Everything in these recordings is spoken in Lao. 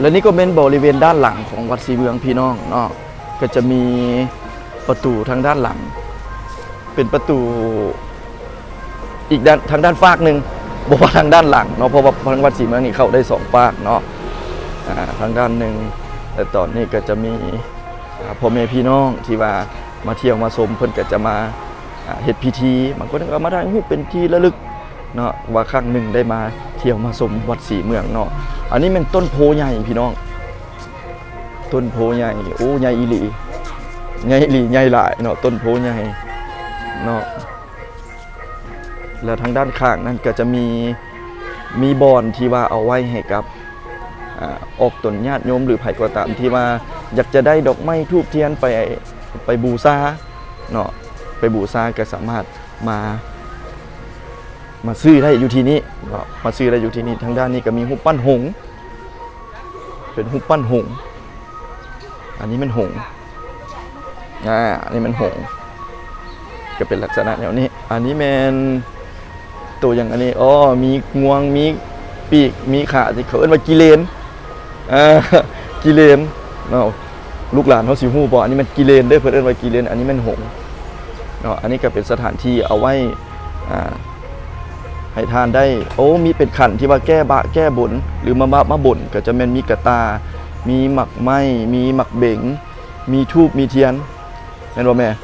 ແລະນີ້ກໍແມ່ນບໍລິເວນດ້ານຫຼັງຂອງວັດສີເມືອງພີ່ນ້ອງເນາະ, ກໍຈະມີປະຕູທາງດ້ານຫຼັງ ເປັນປະຕູອີກດ້ານ ທາງດ້ານຟາກໜຶ່ງ, ບໍ່ວ່າທາງດ້ານຫຼັງເນາະ, ເພາະວ່າທາງວັດສີເມືອງນີ້ເຂົ້າໄດ້ສອງຟາກເນາະ, ອາ ທາງດ້ານໜຶ່ງ. ແລະຕອນນີ້ກໍຈະມີ ອາ ພໍ່ແມ່ພີ່ນ້ອງທີ່ວ່າມາທ່ຽວມາຊົມ ເພິ່ນກໍຈະມາ ອາ ເຮັດພິທີ, ບາງຄົນກໍມາຖ່າຍຮູບເປັນທີ່ລະລຶກເນາະ ວ່າຄັ້ງໜຶ່ງໄດ້ມາທ່ຽວມາຊົມວັດສີເມືອງເນາະ. ອັນນີ້ແມ່ນຕົ້ນໂພໃຫຍ່ພີ່ນ້ອງ, ຕົ້ນໂພໃຫຍ່. ໂອ້ ໃຫຍ່ອີ່ຫຼີ, ໃຫຍ່ອີ່ຫຼີ ໃຫຍ່ຫຼາຍເນາະ, ຕົ້ນໂພໃຫຍ່ເນາະ. ແລ້ວທາງດ້ານຂ້າງນັ້ນກໍຈະມີ ມີບ່ອນທີ່ວ່າເອົາໄວ້ໃຫ້ກັບ ອາ ອອກຕົນຍາດໂຍມ ຫຼື ໃຜກໍຕາມທີ່ວ່າຢາກຈະໄດ້ດອກໄມ້ທູບທຽນໄປ ໄປບູຊາເນາະ, ໄປບູຊາກໍສາມາດມາ ມາຊື້ໄດ້ຢູ່ທີ່ນີ້ເນາະ, ມາຊື້ໄດ້ຢູ່ທີ່ນີ້. ທາງດ້ານນີ້ກໍມີຮູບປັ້ນຫົງ, ເປັນຮູບປັ້ນຫົງ. ອັນນີ້ແມ່ນຫົງ, ອາ ອັນນີ້ແມ່ນຫົງ ກໍເປັນລັກສະນະແນວນີ້. ອັນນີ້ແມ່ນໂຕຫຍັງອັນນີ້? ອໍ ມີງວງ ມີປີກ ມີຂາ ທີ່ເຂົາເອີ້ນວ່າກີເລນ, ອາ ກີເລນເນາະ. ລູກຫຼານເຮົາຊິຮູ້ບໍ່? ອັນນີ້ແມ່ນກີເລນເດີ້, ເພິ່ນເອີ້ນວ່າກີເລນ. ອັນນີ້ແມ່ນຫົງເນາະ, ອັນນີ້ກໍເປັນສະຖານທີ່ເອົາໄວ້ ອາ ໃຫ້ທ່ານໄດ້ ໂອ້ ມີເປັນຂັນທີ່ວ່າແກ້ບາບແກ້ບົນ ຫຼື ມາບາບມາບົນ ກໍຈະແມ່ນມີກະຕ່າ ມີໝາກໄມ້ ມີໝາກເບັງ ມີທູບ ມີທຽນ ແມ່ນບໍ່ແມ່? ແມ່ນ.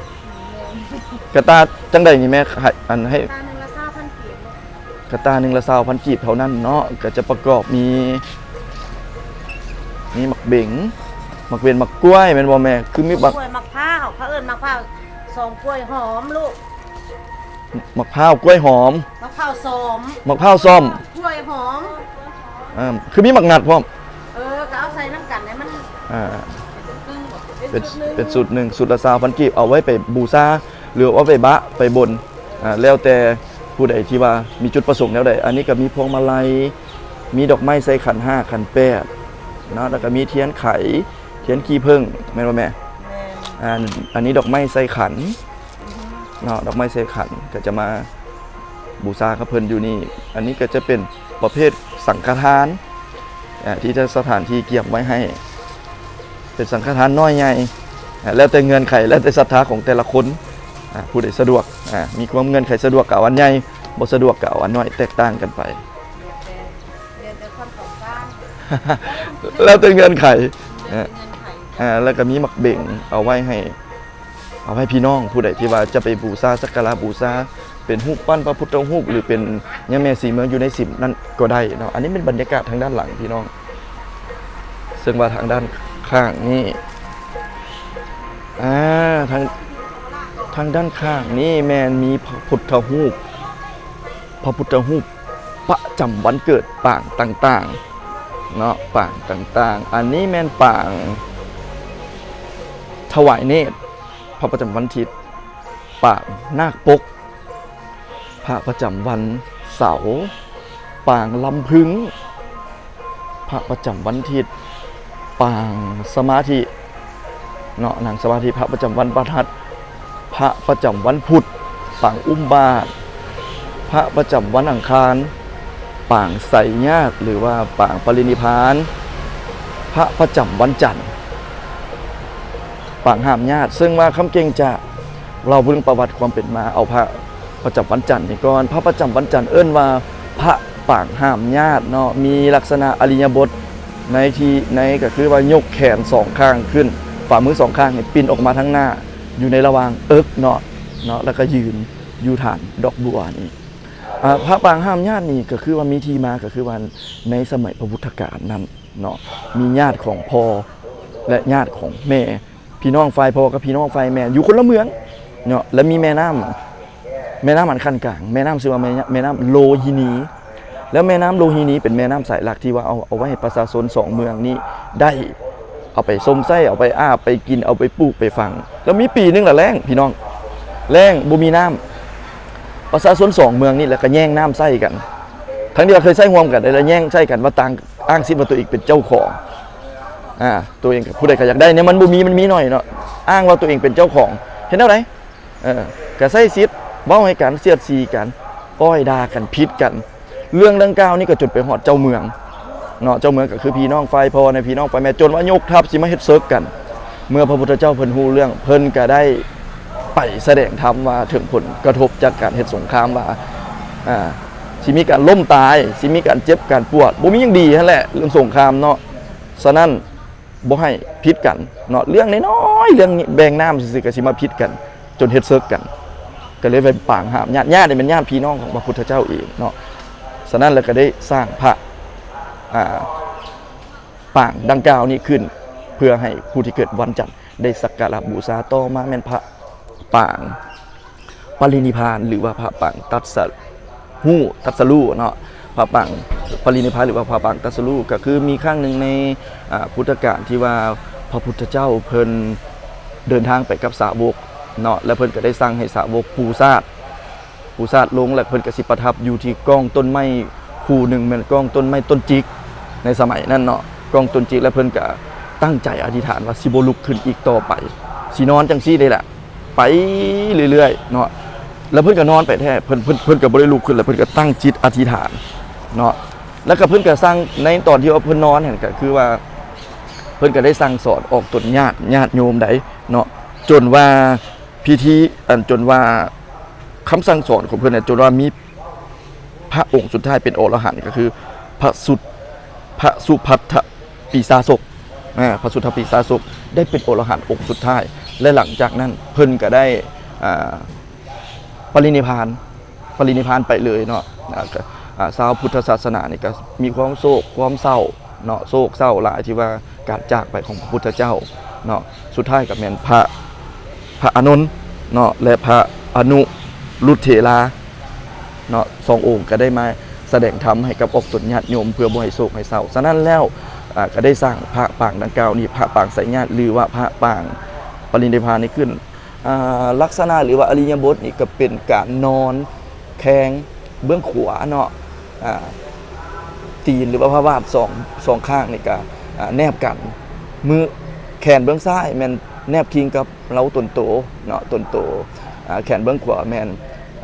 ກະຕ່າຈັ່ງໃດນີ້ແມ່? ໃຫ້ ອັນໃຫ້ ກະຕ່າໜຶ່ງລະຊາວພັນກີບ. ກະຕ່າໜຶ່ງລະຊາວພັນກີບເທົ່ານັ້ນເນາະ, ກໍຈະປະກອບມີ ມີໝາກເບັງ ໝາກເບັງ ໝາກກ້ວຍ ແມ່ນບໍ່ແມ່? ຄືມີບັກ ກ້ວຍ ໝາກພ້າວ ເຂົາເອີ້ນໝາກພ້າວ ສອມ ກ້ວຍຫອມລູກ. ໝາກພ້າວ ກ້ວຍຫອມ ໝາກພ້າວສອມ ໝາກພ້າວສ້ອມ ກ້ວຍຫອມ. ອ່າ ຄືມີໝາກນັດພ້ອມ. ເອີ ກໍເອົາໃສ່ນຳກັນໃຫ້ມັນ ອ່າ ເປັນ ເປັນຊຸດໜຶ່ງ ເປັນຊຸດໜຶ່ງ ຊຸດລະຊາວພັນກີບ ເອົາໄວ້ໄປບູຊາ ຫຼື ເອົາໄປບະ ໄປບົນ ອ່າ ແລ້ວແຕ່ຜູ້ໃດທີ່ວ່າມີຈຸດປະສົງແນວໃດ. ອັນນີ້ກໍມີພວງມາໄລ ມີດອກໄມ້ໃສ່ຂັນຫ້າ ຂັນແປດເນາະ, ແລ້ວກໍມີທຽນໄຂ ທຽນຂີ້ເຜິ້ງ ແມ່ນບໍ່ແມ່? ແມ່ນ. ອັນ ອັນນີ້ດອກໄມ້ໃສ່ຂັນ ເນາະ, ດອກໄມ້ໃສ່ຂັນ ກໍຈະມາບູຊາກັບເພິ່ນຢູ່ນີ້. ອັນນີ້ກໍຈະເປັນປະເພດສັງຄະທານ ອາ ທີ່ທາງສະຖານທີ່ກຽມໄວ້ໃຫ້ ເປັນສັງຄະທານນ້ອຍໃຫຍ່ ອາ ແລ້ວແຕ່ເງື່ອນໄຂ ແລ້ວແຕ່ສັດທາຂອງແຕ່ລະຄົນ ອາ ຜູ້ໃດສະດວກ ອາ ມີຄວາມເງື່ອນໄຂສະດວກກໍເອົາອັນໃຫຍ່ ບໍ່ສະດວກກໍເອົາອັນນ້ອຍ ແຕກຕ່າງກັນໄປ ແລ້ວແຕ່ ແລ້ວແຕ່ຄວາມຕ້ອງການ ແລ້ວແຕ່ເງື່ອນໄຂ ແລ້ວແຕ່ເງື່ອນໄຂ ອາ ແລ້ວກໍມີໝາກເບັງເອົາໄວ້ໃຫ້ ເອົາໃຫ້ພີ່ນ້ອງຜູ້ໃດທີ່ວ່າຈະໄປບູຊາສັກກາລະບູຊາ ເປັນຮູບປັ້ນພະພຸດທະຮູບ ຫຼື ເປັນຍາແມ່ສີເມືອງຢູ່ໃນສິມນັ້ນກໍໄດ້ເນາະ. ອັນນີ້ເປັນບັນຍາກາດທາງດ້ານຫຼັງພີ່ນ້ອງ, ເຊິ່ງວ່າທາງດ້ານຂ້າງນີ້ ອາ ທາງ ທາງດ້ານຂ້າງນີ້ແມ່ນມີພະພຸດທະຮູບ ພະພຸດທະຮູບປະຈຳວັນເກີດປາງຕ່າງໆເນາະ, ປາງຕ່າງໆ. ອັນນີ້ແມ່ນປາງຖວາຍເນດ ພະປະຈຳວັນທິດ, ປາງນາກປົກ ພະປະຈຳວັນເສົາ, ປາງລຳພຶງ ພະປະຈຳວັນທິດ, ປາງສະມາທິເນາະ, ນັ່ງສະມາທິ ພະປະຈຳວັນພະຫັດ, ພະປະຈຳວັນພຸດ, ປາງອຸ້ມບາດ, ພະປະຈຳວັນອັງຄານ, ປາງໄຊຍາດ ຫຼືວ່າປາງປະລິນິບພານ, ພະປະຈຳວັນຈັນ, ປາງຫ້າມຍາດ. ເຊິ່ງວ່າຄຳເກັ່ງຈະເລົ່າເບິ່ງປະຫວັດຄວາມເປັນມາ ເອົາພະປະຈຳວັນຈັນນີ້ກ່ອນ. ພະປະຈຳວັນຈັນເອີ້ນວ່າພະປາງຫ້າມຍາດເນາະ, ມີລັກສະນະອະລິຍະບົດໃນທີ່ ໃນ ກໍຄືວ່າຍົກແຂນສອງຂ້າງຂຶ້ນ, ຝ່າມືສອງຂ້າງນີ້ປິ່ນອອກມາທາງໜ້າ ຢູ່ໃນລະຫວ່າງເອິກເນາະ, ເນາະ ແລ້ວກໍຢືນຢູ່ຖານດອກບົວນີ້. ອາ ພະປາງຫ້າມຍາດນີ້ກໍຄືວ່າມີທີ່ມາ ກໍຄືວ່າໃນສະໄໝພະພຸດທະການນັ້ນເນາະ ມີຍາດຂອງພໍ່ ແລະ ຍາດຂອງແມ່, ພີ່ນ້ອງຝ່າຍພໍ່ກັບພີ່ນ້ອງຝ່າຍແມ່ຢູ່ຄົນລະເມືອງເນາະ, ແລະ ມີແມ່ນ້ຳ ແມ່ນ້ຳອັນຂັ້ນກາງ, ແມ່ນ້ຳຊື່ວ່າແມ່ ແມ່ນ້ຳໂລຫິນີ. ແລ້ວແມ່ນ້ຳໂລຫິນີເປັນແມ່ນ້ຳສາຍຫຼັກທີ່ວ່າເອົາ ເອົາໄວ້ໃຫ້ປະຊາຊົນສອງເມືອງນີ້ໄດ້ເອົາໄປຊົມໃຊ້, ເອົາໄປອາບ, ໄປກິນ, ເອົາໄປປູກ, ໄປຝັງ. ແລ້ວມີປີໜຶ່ງລະແລ້ງ ພີ່ນ້ອງ, ແລ້ງບໍ່ມີນ້ຳ, ປະຊາຊົນສອງເມືອງນີ້ລະກະແຍ່ງນ້ຳໃຊ້ກັນ, ທັງທີ່ວ່າເຄີຍໃຊ້ຮ່ວມກັນ ແລ້ວແຍ່ງໃຊ້ກັນວ່າຕ່າງອ້າງສິດວ່າຕົວເອງເປັນເຈົ້າຂອງ. ອາ ຕົວເອງ ຜູ້ໃດກໍຢາກໄດ້ແນວມັນບໍ່ມີ, ມັນມີໜ້ອຍເນາະ, ອ້າງວ່າຕົວເອງເປັນເຈົ້າຂອງ. ເຮັດແນວໃດ? ເອີ ກະໃຊ້ສິດເວົ້າໃຫ້ກັນ ສຽດສີກັນ, ປ້ອຍດ່າກັນ, ຜິດກັນ. ເລື່ອງດັ່ງກ່າວນີ້ກໍຈົນໄປຮອດເຈົ້າເມືອງ ເນາະ ເຈົ້າເມືອງກໍຄືພີ່ນ້ອງຝ່າຍພໍ່ນະ ພີ່ນ້ອງຝ່າຍແມ່ ຈົນວ່າຍົກທັບຊິມາເຮັດເສິກກັນ. ເມື່ອພະພຸດທະເຈົ້າເພິ່ນຮູ້ເລື່ອງ ເພິ່ນກໍໄດ້ໄປສະແດງທຳວ່າເຖິງຜົນກະທົບຈາກການເຮັດສົງຄາມວ່າ ອ່າ ຊິມີການລົ້ມຕາຍ ຊິມີການເຈັບການປວດ ບໍ່ມີຫຍັງດີຫັ້ນແຫຼະ ເລື່ອງສົງຄາມເນາະ. ສະນັ້ນ ບໍ່ໃຫ້ຜິດກັນເນາະ ເລື່ອງນ້ອຍໆ ເລື່ອງແບ່ງນ້ຳຊື່ໆ ກໍຊິມາຜິດກັນ ຈົນເຮັດເສິກກັນ ກໍເລີຍໄປປາງຫ້າມ. ຍາດ ຍາດນີ້ແມ່ນຍາດພີ່ນ້ອງຂອງພະພຸດທະເຈົ້າເອງເນາະ. ສະນັ້ນແລ້ວກໍໄດ້ສ້າງພະ ອ່າ ປາງດັ່ງກ່າວນີ້ຂຶ້ນ ເພື່ອໃຫ້ຜູ້ທີ່ເກີດວັນຈັນໄດ້ສັກກາລະບູຊາ. ຕໍ່ມາແມ່ນພະປາງ ປະລິນິບພານ ຫຼືວ່າພະປາງຕັດສະຮູ້ ຕັດສະຮູ້ເນາະ ພະປາງປະລິນິບພານ ຫຼືວ່າພະປາງຕັດສະຮູ້ ກໍຄືມີຄັ້ງໜຶ່ງໃນ ອ່າ ພຸດທະການທີ່ວ່າພະພຸດທະເຈົ້າເພິ່ນເດີນທາງໄປກັບສາວົກເນາະ ແລ້ວເພິ່ນກໍໄດ້ສັ່ງໃຫ້ສາວົກປູຊາດ ປູຊາດລົງ ແລ້ວເພິ່ນກໍຊິປະທັບຢູ່ທີ່ກ້ອງຕົ້ນໄມ້ຄູ່ໜຶ່ງ ແມ່ນກ້ອງຕົ້ນໄມ້ຕົ້ນຈິກໃນສະໄໝນັ້ນເນາະ ກ້ອງຕົ້ນຈິກ ແລ້ວເພິ່ນກໍຕັ້ງໃຈອະທິຖານວ່າຊິບໍ່ລຸກຂຶ້ນອີກຕໍ່ໄປ ຊິນອນຈັ່ງຊີ້ເດ້ແຫຼະ ໄປເລື້ອຍໆເນາະ ແລ້ວເພິ່ນກໍນອນໄປແທ້ ເພິ່ນ ເພິ່ນ ເພິ່ນກໍບໍ່ໄດ້ລຸກຂຶ້ນ ແລ້ວເພິ່ນກໍຕັ້ງຈິດອະທິຖານເນາະ ແລ້ວກໍເພິ່ນກໍສັ່ງ ໃນຕອນທີ່ວ່າເພິ່ນນອນຫັ້ນ ກໍຄືວ່າເພິ່ນກໍໄດ້ສັ່ງສອນອອກຕົນຍາດ ຍາດໂຍມໃດເນາະ ຈົນວ່າພິທີ ອັນ ຈົນວ່າຄຳສັ່ງສອນຂອງເພິ່ນເນຍ ຈົນວ່າມີ ພະອົງສຸດທ້າຍເປັນອໍລະຫັນ ກໍຄືພະສຸດ ພະສຸພັດທະປີຊາສົກ ອາ ພະສຸດທະປີຊາສົກ ໄດ້ເປັນອໍລະຫັນອົງສຸດທ້າຍ ແລະ ຫຼັງຈາກນັ້ນເພິ່ນກໍໄດ້ ອາ ປະລິນິບພານ ປະລິນິບພານໄປເລີຍເນາະ ອາ ກໍ ອາ ຊາວພຸດທະສາສະໜານີ້ກໍມີຄວາມໂສກຄວາມເສົ້າ ເນາະ ໂສກເສົ້າຫຼາຍທີ່ວ່າການຈາກໄປຂອງພະພຸດທະເຈົ້າເນາະ ສຸດທ້າຍກໍແມ່ນພະ ພະອານົນເນາະ ແລະ ພະອະນຸລຸດເຖລາເນາະ ສອງອົງກໍໄດ້ມາສະແດງທຳໃຫ້ກັບອອກຕົນຍາດໂຍມ ເພື່ອບໍ່ໃຫ້ໂສກໃຫ້ເສົ້າ. ສະນັ້ນແລ້ວ ອາ ກໍໄດ້ສ້າງພະປາງດັ່ງກ່າວນີ້ ພະປາງໄສຍາດ ຫຼືວ່າພະປາງປະລິນິບພານນີ້ຂຶ້ນ. ອາ ລັກສະນະ ຫຼືວ່າອິລິຍາບົດນີ້ກໍເປັນການນອນແຄງເບື້ອງຂວາເນາະ ອາ ຕີນ ຫຼືວ່າພະບາດສອງ ສອງຂ້າງນີ້ກໍ ອາ ແນບກັນ ມືແຂນເບື້ອງຊ້າຍແມ່ນແນບພິງກັບເລົາຕົ້ນໂຕເນາະ ຕົ້ນໂຕ ອາ ແຂນເບື້ອງຂວາແມ່ນ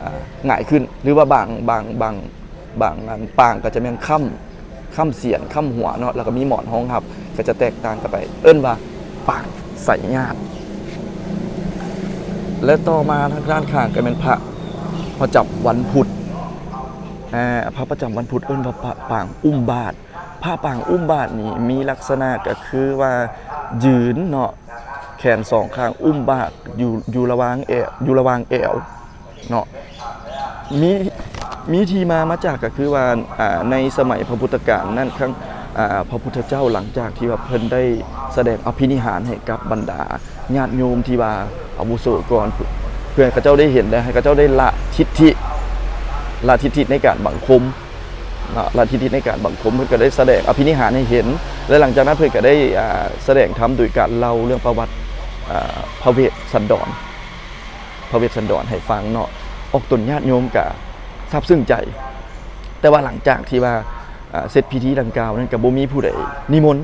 ອາ ຫງາຍຂຶ້ນ ຫຼືວ່າບາງ ບາງ ບາງ ບາງອັນປາງກໍຈະແມ່ນຄ້ຳ ຄ້ຳສຽນ ຄ້ຳຫົວເນາະ ແລ້ວກໍມີໝອນຮອງຮັບ ກໍຈະແຕກຕ່າງກັນໄປ ເອີ້ນວ່າປາງໄສຍາດ. ແລະ ຕໍ່ມາທາງດ້ານຂ້າງກໍແມ່ນພະປະຈຳວັນພຸດ ອາ ພະປະຈຳວັນພຸດເອີ້ນວ່າພະປາງອຸ້ມບາດ. ພະປາງອຸ້ມບາດນີ້ມີລັກສະນະກໍຄືວ່າຢືນເນາະ ແຂນສອງຂ້າງອຸ້ມບາດ ຢູ່ ຢູ່ລະຫວ່າງແອວ ຢູ່ລະຫວ່າງແອວ ເນາະ ມີ ມີທີ່ມາມາຈາກກໍຄືວ່າ ອາ ໃນສະໄໝພະພຸດທະການນັ້ນ ຄັ້ງ ອາ ພະພຸດທະເຈົ້າ ຫຼັງຈາກທີ່ວ່າເພິ່ນໄດ້ສະແດງອະພິນິຫານໃຫ້ກັບບັນດາຍາດໂຍມທີ່ວ່າອາວຸໂສກ່ອນ ເພື່ອໃຫ້ເຂົາເຈົ້າໄດ້ເຫັນ ແລະ ໃຫ້ເຂົາເຈົ້າໄດ້ລະທິດຖິ ລະທິດຖິໃນການບັງຄົມເນາະ ລະທິດຖິໃນການບັງຄົມ ເພິ່ນກໍໄດ້ສະແດງອະພິນິຫານໃຫ້ເຫັນ ແລະ ຫຼັງຈາກນັ້ນເພິ່ນກໍໄດ້ ອາ ສະແດງທຳໂດຍການເລົ່າເລື່ອງປະຫວັດ ອາ ພະເວດສັນດອນ ພະເວດສັນດອນໃຫ້ຟັງເນາະ ອອກຕົນຍາດໂຍມກະຊາບຊຶ້ງໃຈ. ແຕ່ວ່າຫຼັງຈາກທີ່ວ່າ ອາ ເສັດພິທີດັ່ງກ່າວນັ້ນ ກະບໍ່ມີຜູ້ໃດນິມົນ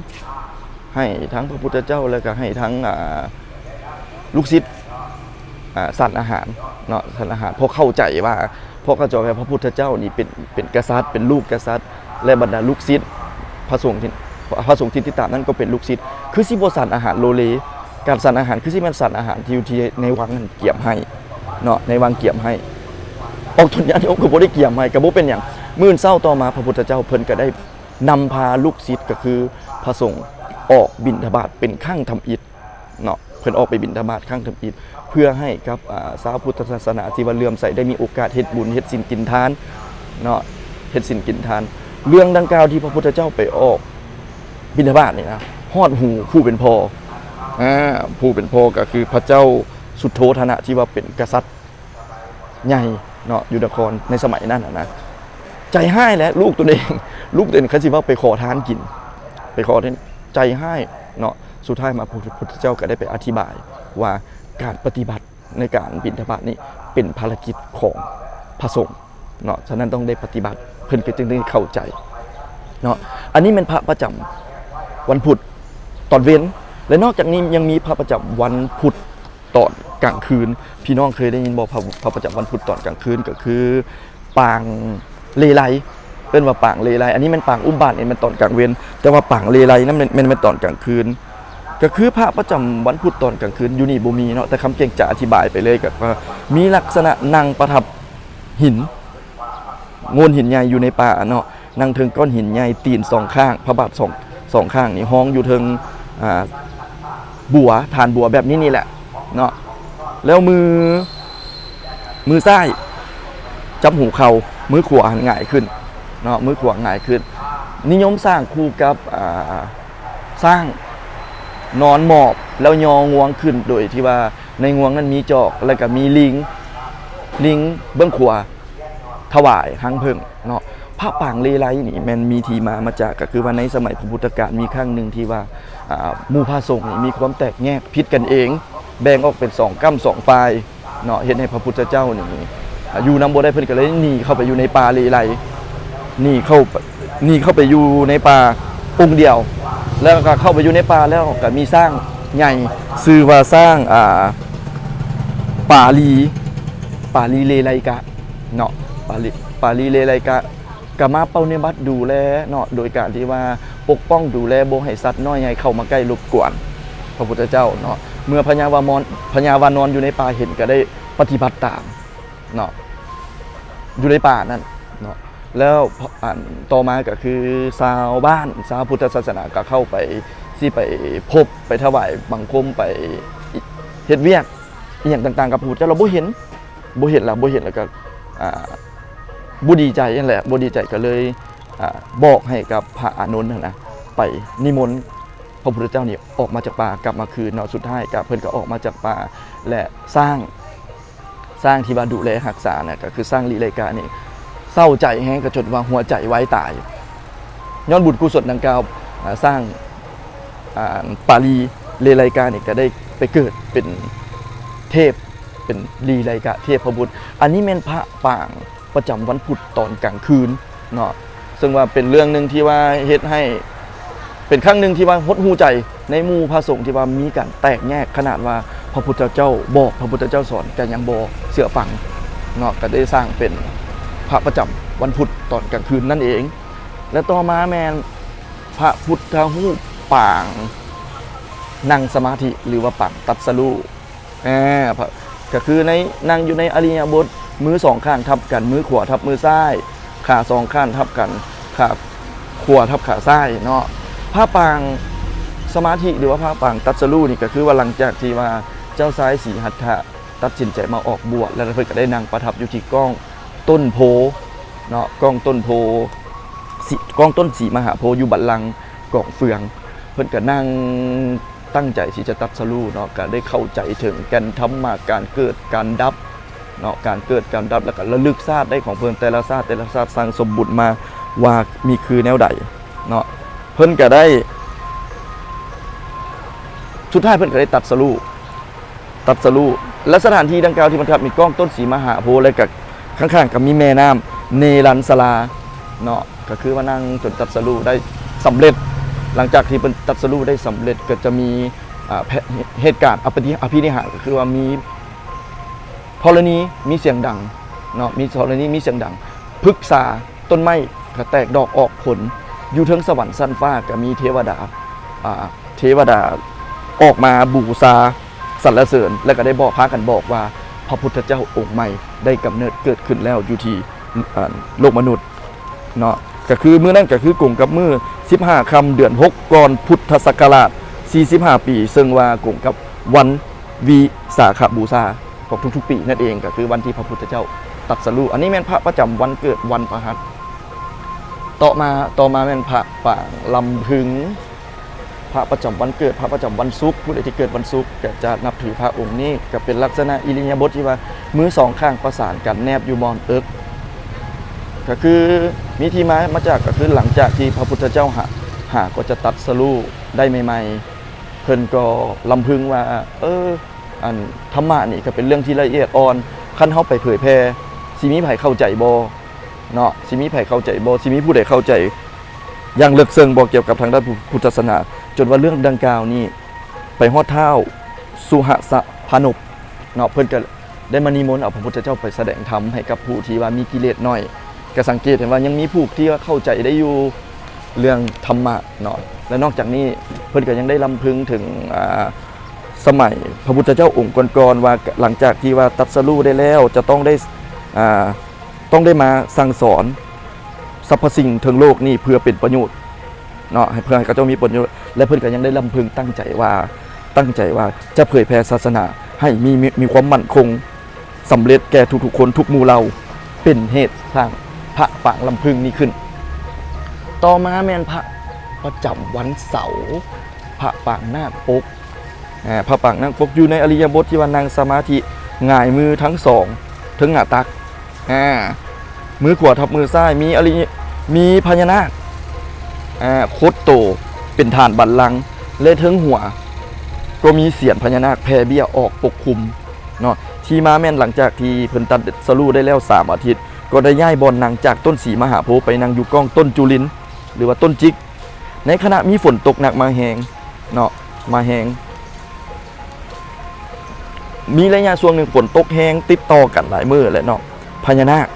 ໃຫ້ທັງພະພຸດທະເຈົ້າ ແລະ ກະໃຫ້ທັງ ອາ ລູກສິດ ອາ ສັນອາຫານເນາະ ສັນອາຫານ ເພາະເຂົ້າໃຈວ່າ ເພາະເຂົາເຈົ້າວ່າພະພຸດທະເຈົ້ານີ້ເປັນ ເປັນກະສັດ ເປັນລູກກະສັດ ແລະ ບັນດາລູກສິດ ພະສົງທີ່ ພະສົງທີ່ຕິດຕາມນັ້ນກໍເປັນລູກສິດ ຄືຊິບໍ່ສັນອາຫານໂລເລ ການສັນອາຫານຄືຊິແມ່ນສັນອາຫານທີ່ຢູ່ທີ່ໃນວັງນັ້ນກຽມໃຫ້ເນາະ ໃນວັງກຽມໃຫ້ ອອກຕົນຍາດໂຍມກໍບໍ່ໄດ້ກຽມໃຫ້ ກໍບໍ່ເປັນຫຍັງ. ມື້ເຊົ້າຕໍ່ມາພະພຸດທະເຈົ້າເພິ່ນກໍໄດ້ນຳພາລູກສິດ ກໍຄືພະສົງອອກບິນທະບາດເປັນຄັ້ງທຳອິດເນາະ ເພິ່ນອອກໄປບິນທະບາດຄັ້ງທຳອິດ ເພື່ອໃຫ້ກັບ ອາ ຊາວພຸດທະສາສະໜາທີ່ວ່າເຫຼື້ອມໃສໄດ້ມີໂອກາດເຮັດບຸນເຮັດສິນກິນທານເນາະ ເຮັດສິນກິນທານ. ເລື່ອງດັ່ງກ່າວທີ່ພະພຸດທະເຈົ້າໄປອອກ ບິນທະບາດນີ້ນະ ຮອດຫູຜູ້ເປັນພໍ່ ອາ ຜູ້ເປັນພໍ່ກໍຄືພະເຈົ້າສຸດໂທທະນະ ທີ່ວ່າເປັນກະສັດໃຫຍ່ເນາະ ຢູ່ນະຄອນໃນສະໄໝນັ້ນນະ ໃຈຮ້າຍແຫຼະ ລູກຕົນເອງ ລູກຕົນເອງ ຄັນຊິເວົ້າໄປຂໍທານກິນ ໄປຂໍທານ ໃຈຮ້າຍເນາະ. ສຸດທ້າຍມາພະພຸດທະເຈົ້າກໍໄດ້ໄປອະທິບາຍວ່າການປະຕິບັດ ໃນການບິນທະບາດນີ້ເປັນພາລະກິດຂອງພະສົງເນາະ ສະນັ້ນຕ້ອງໄດ້ປະຕິບັດ ເພິ່ນກໍຈຶ່ງໄດ້ເຂົ້າໃຈເນາະ. ອັນນີ້ແມ່ນພະປະຈຳວັນພຸດຕອນເວັນ ແລະ ນອກຈາກນີ້ຍັງມີພະປະຈຳວັນພຸດຕອນກາງຄືນ. ພີ່ນ້ອງເຄີຍໄດ້ຍິນບໍ່ ພະ ພະປະຈຳວັນພຸດຕອນກາງຄືນ ກໍຄືປາງເລໄລ ເປັ ອີ້ນວ່າປາງເລໄລ. ອັນນີ້ແມ່ນປາງອຸບາດນີ້ແມ່ນຕອນກາງເວັນ, ແຕ່ວ່າປາງເລໄລນັ້ນແມ່ນ ແມ່ນ ແມ່ນຕອນກາງຄືນ. ກໍຄືພະປະຈຳວັນພຸດຕອນກາງຄືນຢູ່ນີ້ບໍ່ມີເນາະ, ແຕ່ຄຳເກັ່ງຈະອະທິບາຍໄປເລີຍ ກໍ ກໍມີລັກສະນະນັ່ງປະທັບຫີນ ໂງ່ນຫີນໃຫຍ່ຢູ່ໃນປ່າເນາະ, ນັ່ງເທິງກ້ອນຫີນໃຫຍ່, ຕີນສອງຂ້າງ, ພະບາດສອງ ສອງຂ້າງນີ້ຮອງຢູ່ເທິງ ອ່າ ບົວ, ຖານບົວແບບນີ້ນີ້ແຫຼະເນາະ. ແລ້ວມື ມືຊ້າຍຈັບຫົວເຂົ່າ, ມືຂວາຫັ້ນຫງາຍຂຶ້ນເນາະ, ມືຂວາຫງາຍຂຶ້ນ. ນິຍົມສ້າງຄູ່ກັບ ອ່າ ຊ້າງນອນໝອບ ແລ້ວຍໍງວງຂຶ້ນ ໂດຍທີ່ວ່າໃນງວງນັ້ນມີຈອກ ແລ້ວກໍມີລິງ, ລິງເບື້ອງຂວາ ຖວາຍຮັງເຜິ້ງເນາະ. ພະປາງເລໄລນີ້ແມ່ນມີທີ່ມາມາຈາກ ກໍຄືວ່າໃນສະໄໝພະພຸດທະການມີຄັ້ງໜຶ່ງທີ່ວ່າ ອ່າ ໝູ່ພະສົງນີ້ມີຄວາມແຕກແຍກຜິດກັນເອງ, ແບ່ງອອກເປັນສອງກ້ຳສອງຝ່າຍເນາະ, ເຮັດໃຫ້ພະພຸດທະເຈົ້ານີ້ ອ່າ ຢູ່ນຳບໍ່ໄດ້, ເພິ່ນກໍເລີຍໜີເຂົ້າໄປຢູ່ໃນປ່າເລໄລ, ໜີເຂົ້າ ໜີເຂົ້າໄປຢູ່ໃນປ່າອົງດຽວ. ແລ້ວກໍເຂົ້າໄປຢູ່ໃນປ່າແລ້ວ ກໍມີຊ້າງໃຫຍ່ຊື່ວ່າຊ້າງ ອ່າ ປາລີ ປາລີເລໄລກະ ເນາະ, ປາລີ ປາລີເລໄລກະ ກະມາປະນິບັດດູແລເນາະ ໂດຍການທີ່ວ່າປົກປ້ອງດູແລບໍ່ໃຫ້ສັດນ້ອຍໃຫຍ່ເຂົ້າມາໃກ້ລົບກວນພະພຸດທະເຈົ້າເນາະ. ເມື່ອພະຍາວາມອນ ພະຍາວານອນຢູ່ໃນປ່າເຫັນ ກະໄດ້ປະຕິບັດຕາມເນາະ ຢູ່ໃນປ່ານັ້ນເນາະ. ແລ້ວ ອັນ ຕໍ່ມາກະຄືຊາວບ້ານ ຊາວພຸດທະສາສະໜາກະເຂົ້າໄປ ຊິໄປພົບ ໄປຖວາຍບັງຄົມ ໄປເຮັດວຽກ ອີ່ຫຍັງຕ່າງໆກັບພະພຸດທະເຈົ້າ ລະບໍ່ເຫັນ ບໍ່ເຫັນລະ ບໍ່ເຫັນລະກະ ອ່າ ບໍ່ດີໃຈຫັ້ນແຫຼະ ບໍ່ດີໃຈກະເລີຍ ອ່າ ບອກໃຫ້ກັບພະອານົນຫັ້ນນະ ໄປນິມົນພະພຸດທະເຈົ້ານີ້ອອກມາຈາກປ່າ ກັບມາຄືນເນາະ. ສຸດທ້າຍກະເພິ່ນກະອອກມາຈາກປ່າ ແລະ ຊ້າງ ຊ້າງທີ່ວ່າດູແລຮັກສານະ ກະຄືຊ້າງລີໄລກະນີ້ ເສົ້າໃຈແຮງ ກະຈົນວ່າຫົວໃຈວາຍຕາຍ. ຍ້ອນບຸນກຸສົນດັ່ງກ່າວ ອາ ຊ້າງ ອາ ປາລີເລໄລການີ້ກະໄດ້ໄປເກີດເປັນເທບ ເປັນລີໄລກະເທບພະບຸດ. ອັນນີ້ແມ່ນພະປາງປະຈຳວັນພຸດຕອນກາງຄືນເນາະ, ເຊິ່ງວ່າເປັນເລື່ອງໜຶ່ງທີ່ວ່າເຮັດໃຫ້ ເປັນຄັ້ງໜຶ່ງທີ່ວ່າຫົດຫູ່ໃຈໃນໝູ່ພະສົງທີ່ວ່າມີການແຕກແຍກ, ຂະໜາດວ່າພະພຸດທະເຈົ້າບອກ, ພະພຸດທະເຈົ້າສອນ ກະຍັງບໍ່ເຊື່ອຟັງເນາະ, ກະໄດ້ສ້າງເປັນພະປະຈຳວັນພຸດຕອນກາງຄືນນັ້ນເອງ. ແລະ ຕໍ່ມາແມ່ນພະພຸດທະຮູບປາງນັ່ງສະມາທິ ຫຼືວ່າປາງຕັດສະຮູ້. ອາ ພະ ກະຄືໃນ ນັ່ງຢູ່ໃນອະລິຍະບົດ ມືສອງຂ້າງທັບກັນ, ມືຂວາທັບມືຊ້າຍ, ຂາສອງຂ້າງທັບກັນ, ຂາຂວາທັບຂາຊ້າຍເນາະ. ພະປາງສະມາທິ ຫຼືວ່າພະປາງຕັດສະຮູ້ນີ້ ກະຄືວ່າຫຼັງຈາກທີ່ວ່າເຈົ້າຊາຍສີຫັດຖະຕັດສິນໃຈມາອອກບວດ ແລ້ວເພິ່ນກະໄດ້ນັ່ງປະທັບຢູ່ທີ່ກ້ອງຕົ້ນໂພເນາະ, ກ້ອງຕົ້ນໂພ ສີ ກ້ອງຕົ້ນສີມະຫາໂພຢູ່ບັນລັງກອງເຟືອງ. ເພິ່ນກະນັ່ງ ຕັ້ງໃຈທີ່ຈະຕັດສະຮູ້ເນາະ, ກະໄດ້ເຂົ້າໃຈເຖິງແກ່ນທຳມະ ການເກີດການດັບເນາະ, ການເກີດການດັບ ແລ້ວກະລະລຶກຊາດໄດ້ຂອງເພິ່ນ, ແຕ່ລະຊາດ ແຕ່ລະຊາດສັ່ງສົມບຸນມາວ່າມີຄືແນວໃດເນາະ. ເພິ່ນກະໄດ້ ສຸດທ້າຍເພິ່ນກະໄດ້ຕັດສະຮູ້ ຕັດສະຮູ້ ແລະ ສະຖານທີ່ດັ່ງກ່າວທີ່ເພິ່ນທັບມີກ້ອງຕົ້ນສີມະຫາໂພ ແລະ ກະຂ້າງໆກະມີແມ່ນ້ຳເນລັນສະລາເນາະ. ກະຄືວ່ານັ່ງຈົນຕັດສະຮູ້ໄດ້ສຳເລັດ. ຫຼັງຈາກທີ່ເພິ່ນຕັດສະຮູ້ໄດ້ສຳເລັດ ກະຈະມີ ອາ ເຫດການອະພິນິຫານ ກະຄືວ່າມີທໍລະນີມີສຽງດັງເນາະ, ມີທໍລະນີມີສຽງດັງ, ພຶກສາ ຕົ້ນໄມ້ກະແຕກດອກອອກຜົນ, ຢູ່ເທິງສະຫວັນຊັ້ນຟ້າກະມີເທວະດາ ອາ ເທວະດາອອກມາບູຊາສັນລະເສີນ ແລະ ກະໄດ້ບອກ ພາກັນບອກວ່າ ພະພຸດທະເຈົ້າອົງໃໝ່ໄດ້ກຳເນີດເກີດຂຶ້ນແລ້ວຢູ່ທີ່ ອາ ໂລກມະນຸດ ເນາະ. ກະຄືມື້ນັ້ນກະຄືກົງກັບມື້ສິບຫ້າຄ່ຳເດືອນຫົກ ກ່ອນພຸດທະສັກກະລາດສີ່ສິບຫ້າປີ ເຊິ່ງວ່າກົງກັບວັນວິສາຂະບູຊາຂອງທຸກໆປີນັ້ນເອງ, ກະຄືວັນທີ່ພະພຸດທະເຈົ້າຕັດສະຮູ້. ອັນນີ້ແມ່ນພະປະຈຳວັນເກີດວັນພະຫັດ. ຕໍ່ມາ ຕໍ່ມາແມ່ນພະປາງລຳພຶງ. ພະປະຈຳວັນເກີດ ພະປະຈຳວັນສຸກ, ຜູ້ໃດທີ່ເກີດວັນສຸກກະຈະນັບຖືພະອົງນີ້. ກະເປັນລັກສະນະອິລິຍາບົດທີ່ວ່າມືສອງຂ້າງປະສານກັນແນບຢູ່ບ່ອນເອິກ. ກະຄືມີທີ່ມາມາຈາກ ກະຄືຫຼັງຈາກທີ່ພະພຸດທະເຈົ້າຫາ ຫາກໍຈະຕັດສະຮູ້ໄດ້ໃໝ່ໆ ເພິ່ນກໍລຳພຶງວ່າ ເອີ ອັນທຳມະນີ້ກະເປັນເລື່ອງທີ່ລະອຽດອ່ອນ, ຄັນເຮົາໄປເຜີຍແຜ່ ຊິມີໃຜເຂົ້າໃຈບໍ່ເນາະ? ຊິມີໃຜເຂົ້າໃຈບໍ່? ຊິມີຜູ້ໃດເຂົ້າໃຈຢ່າງເລິກເຊິ່ງບໍ່ກ່ຽວກັບທາງດ້ານພຸດທະສາສະໜາ? ຈົນວ່າເລື່ອງດັ່ງກ່າວນີ້ໄປຮອດທ້າວສຸຫະສະພານົບເນາະ, ເພິ່ນກະໄດ້ມານິມົນເອົາພະພຸດທະເຈົ້າໄປສະແດງທຳໃຫ້ກັບຜູ້ທີ່ວ່າມີກິເລດໜ້ອຍ ກໍສັງເກດເຫັນວ່າຍັງມີຜູ້ທີ່ວ່າເຂົ້າໃຈໄດ້ຢູ່ເລື່ອງທຳມະເນາະ ແລະ ນອກຈາກນີ້ເພິ່ນກໍຍັງໄດ້ລຳເພິງເຖິງ ອ່າ ສະໄໝພະພຸດທະເຈົ້າອົງກ່ອນໆ ວ່າຫຼັງຈາກທີ່ວ່າຕັດສະຮູ້ໄດ້ແລ້ວ ຈະຕ້ອງໄດ້ ອ່າ ຕ້ອງໄດ້ມາສັ່ງສອນສັບພະສິ່ງເທິງໂລກນີ້ເພື່ອເປັນປະໂຫຍດເນາະ ໃຫ້ ເພື່ອໃຫ້ເຂົາເຈົ້າມີປະໂຫຍດ ແລະ ເພິ່ນກໍຍັງໄດ້ລຳເພິງຕັ້ງໃຈວ່າ ຕັ້ງໃຈວ່າຈະເຜີຍແຜ່ສາສະໜາໃຫ້ມີ ມີ ມີຄວາມໝັ້ນຄົງ ສຳເລັດແກ່ທຸກໆຄົນ ທຸກໝູ່ເຫຼົ່າ ເປັນເຫດສ້າງພະປາງລຳເພິງນີ້ຂຶ້ນ. ຕໍ່ມາແມ່ນພະປະຈຳວັນເສົາ ພະປາງນາກປົກ ອາ ພະປາງນາກປົກ ຢູ່ໃນອິລິຍາບົດທີ່ວ່ານັ່ງສະມາທິ ຫງາຍມືທັງສອງເທິງໜ້າຕັກ ອາ ມືຂວາທັບມືຊ້າຍ ມີອະລິ ມີພະຍານາກ ອາ ຄົດໂຕເປັນຖານບັນລັງ ແລະ ເທິງຫົວກໍມີສຽນພະຍານາກແຜ່ເບ້ຍອອກປົກຄຸມເນາະ. ທີ່ມາແມ່ນຫຼັງຈາກທີ່ເພິ່ນຕັດສະຮູ້ໄດ້ແລ້ວສາມອາທິດ ກໍໄດ້ຍ້າຍບ່ອນນັ່ງຈາກຕົ້ນສີມະຫາໂພໄປນັ່ງຢູ່ກ້ອງຕົ້ນຈຸລິນ ຫຼືວ່າຕົ້ນຈິກ ໃນຂະນະມີຝົນຕົກໜັກມາແຮງເນາະ ມາແຮງ ມີໄລຍະຊ່ວງໜຶ່ງຝົນຕົກແຮງຕິດຕໍ່ກັນຫຼາຍມື້ແຫຼະເນາະ ພະຍານາກ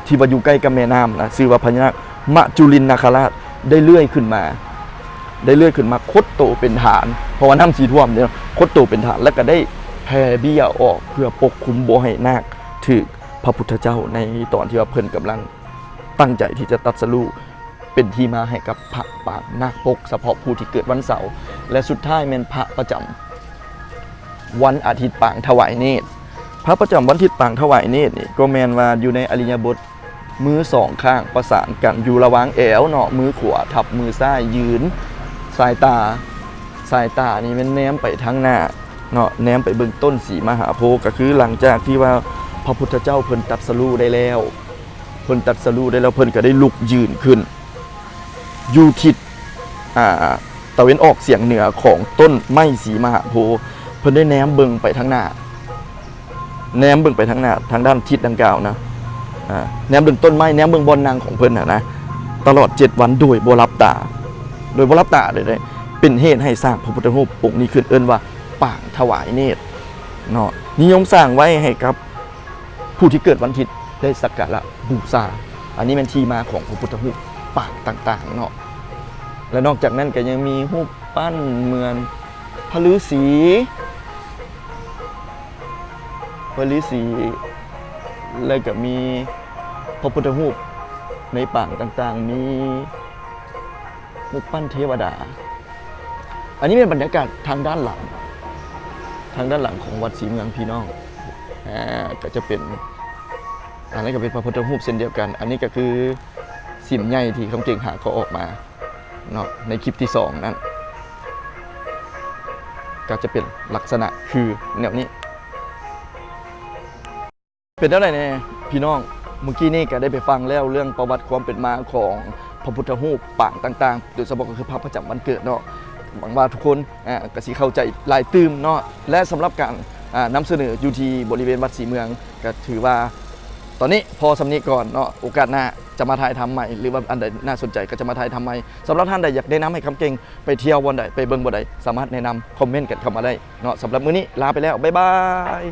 ທີ່ວ່າຢູ່ໃກ້ກັບແມ່ນ້ຳນະ ຊື່ວ່າພະຍານາກມະຈຸລິນນາຄະລາດ ໄດ້ເລື່ອຍຂຶ້ນມາ ໄດ້ເລື່ອຍຂຶ້ນມາຄົດໂຕເປັນຖານ ເພາະວ່ານ້ຳຊິຖ້ວມເດ້ ຄົດໂຕເປັນຖານ ແລ້ວກໍໄດ້ແຜ່ເບ້ຍອອກເພື່ອປົກຄຸມບໍ່ໃຫ້ນາກຖືກພະພຸດທະເຈົ້າ ໃນຕອນທີ່ວ່າເພິ່ນກຳລັງຕັ້ງໃຈທີ່ຈະຕັດສະຮູ້ ເປັນທີ່ມາໃຫ້ກັບພະປາງນາກປົກ ສະເພາະຜູ້ທີ່ເກີດວັນເສົາ ແລະ ສຸດທ້າຍແມ່ນພະປະຈຳວັນອາທິດປາງຖວາຍເນດ. ພະປະຈຳວັນທິດປາງຖວາຍເນດນີ້ ກໍແມ່ນວ່າຢູ່ໃນອິລິຍາບົດມືສອງຂ້າງປະສານກັນຢູ່ລະຫວ່າງແອວເນາະ ມືຂວາທັບມືຊ້າຍຢືນ ສາຍຕາ ສາຍຕານີ້ແມ່ນແນມໄປທາງໜ້າເນາະ ແນມໄປເບິ່ງຕົ້ນສີມະຫາໂພ ກໍຄືຫຼັງຈາກທີ່ວ່າພະພຸດທະເຈົ້າເພິ່ນຕັດສະຮູ້ໄດ້ແລ້ວ ເພິ່ນຕັດສະຮູ້ໄດ້ແລ້ວ ເພິ່ນກໍໄດ້ລຸກຢືນຂຶ້ນ ຢູ່ທິດ ອ່າ ຕາເວັນອອກສຽງເໜືອຂອງຕົ້ນໄມ້ສີມະຫາໂພ ເພິ່ນໄດ້ແນມເບິ່ງໄປທາງໜ້າ ແນມເບິ່ງໄປທາງໜ້າ ທາງດ້ານທິດດັ່ງກ່າວນະ ອ່າ ແນມເບິ່ງຕົ້ນໄມ້ ແນມເບິ່ງບ່ອນນັ່ງຂອງເພິ່ນຫັ້ນນະ ຕະຫຼອດເຈັດວັນໂດຍບໍ່ຫຼັບຕາ ໂດຍບໍ່ຫຼັບຕາເລີຍເດ້ ເປັນເຫດໃຫ້ສ້າງພະພຸດທະຮູບອົງນີ້ຂຶ້ນ ເອີ້ນວ່າປາງຖວາຍເນດເນາະ ນິຍົມສ້າງໄວ້ໃຫ້ກັບ ຜູ້ທີ່ເກີດວັນທິດໄດ້ສັກກາລະບູຊາ. ອັນນີ້ແມ່ນທີ່ມາຂອງພະພຸດທະຮູບປາງຕ່າງໆເນາະ ແລະ ນອກຈາກນັ້ນກໍຍັງມີຮູບປັ້ນເໝືອນພະລືສີ ພະລືສີ ແລະ ກໍມີພະພຸດທະຮູບໃນປາງຕ່າງໆ ມີ ຮູບປັ້ນເທວະດາ. ອັນນີ້ແມ່ນບັນຍາກາດທາງດ້ານຫຼັງ ທາງດ້ານຫຼັງຂອງວັດສີເມືອງພີ່ນ້ອງ ອາ ກໍຈະເປັນ ອັນນັ້ນກໍເປັນພະພຸດທະຮູບເຊັ່ນດຽວກັນ. ອັນນີ້ກໍຄືສິມໃຫຍ່ທີ່ຄຳເກັ່ງຫາກໍອອກມາເນາະ ໃນຄລິບທີສອງນັ້ນ ກໍຈະເປັນລັກສະນະຄືແນວນີ້. ເປັນແນວໃດແດ່ພີ່ນ້ອງ? ມື້ກີ້ນີ້ກໍໄດ້ໄປຟັງແລ້ວເລື່ອງປະຫວັດຄວາມເປັນມາຂອງພະພຸດທະຮູບປາງຕ່າງໆ ໂດຍສະເພາະກໍຄືພະປະຈຳວັນເກີດເນາະ. ຫວັງວ່າທຸກຄົນ ອາ ກໍຊິເຂົ້າໃຈຫຼາຍຕື່ມເນາະ ແລະ ສຳລັບການ ອາ ນຳສະເໜີຢູ່ທີ່ບໍລິເວນວັດສີເມືອງ ກໍຖືວ່າຕອນນີ້ພໍສ່ຳນີ້ກ່ອນເນາະ. ໂອກາດໜ້າຈະມາຖ່າຍທຳໃໝ່ ຫຼືວ່າອັນໃດໜ້າສົນໃຈກໍຈະມາຖ່າຍທຳໃໝ່. ສຳລັບທ່ານໃດຢາກແນະນຳໃຫ້ຄຳເກັ່ງໄປທ່ຽວບ່ອນໃດ ໄປເບິ່ງບ່ອນໃດ ສາມາດແນະນຳຄອມເມັນກັນເຂົ້າມາໄດ້ເນາະ. ສຳລັບມື້ນີ້ລາໄປແລ້ວ ບາຍບາຍ.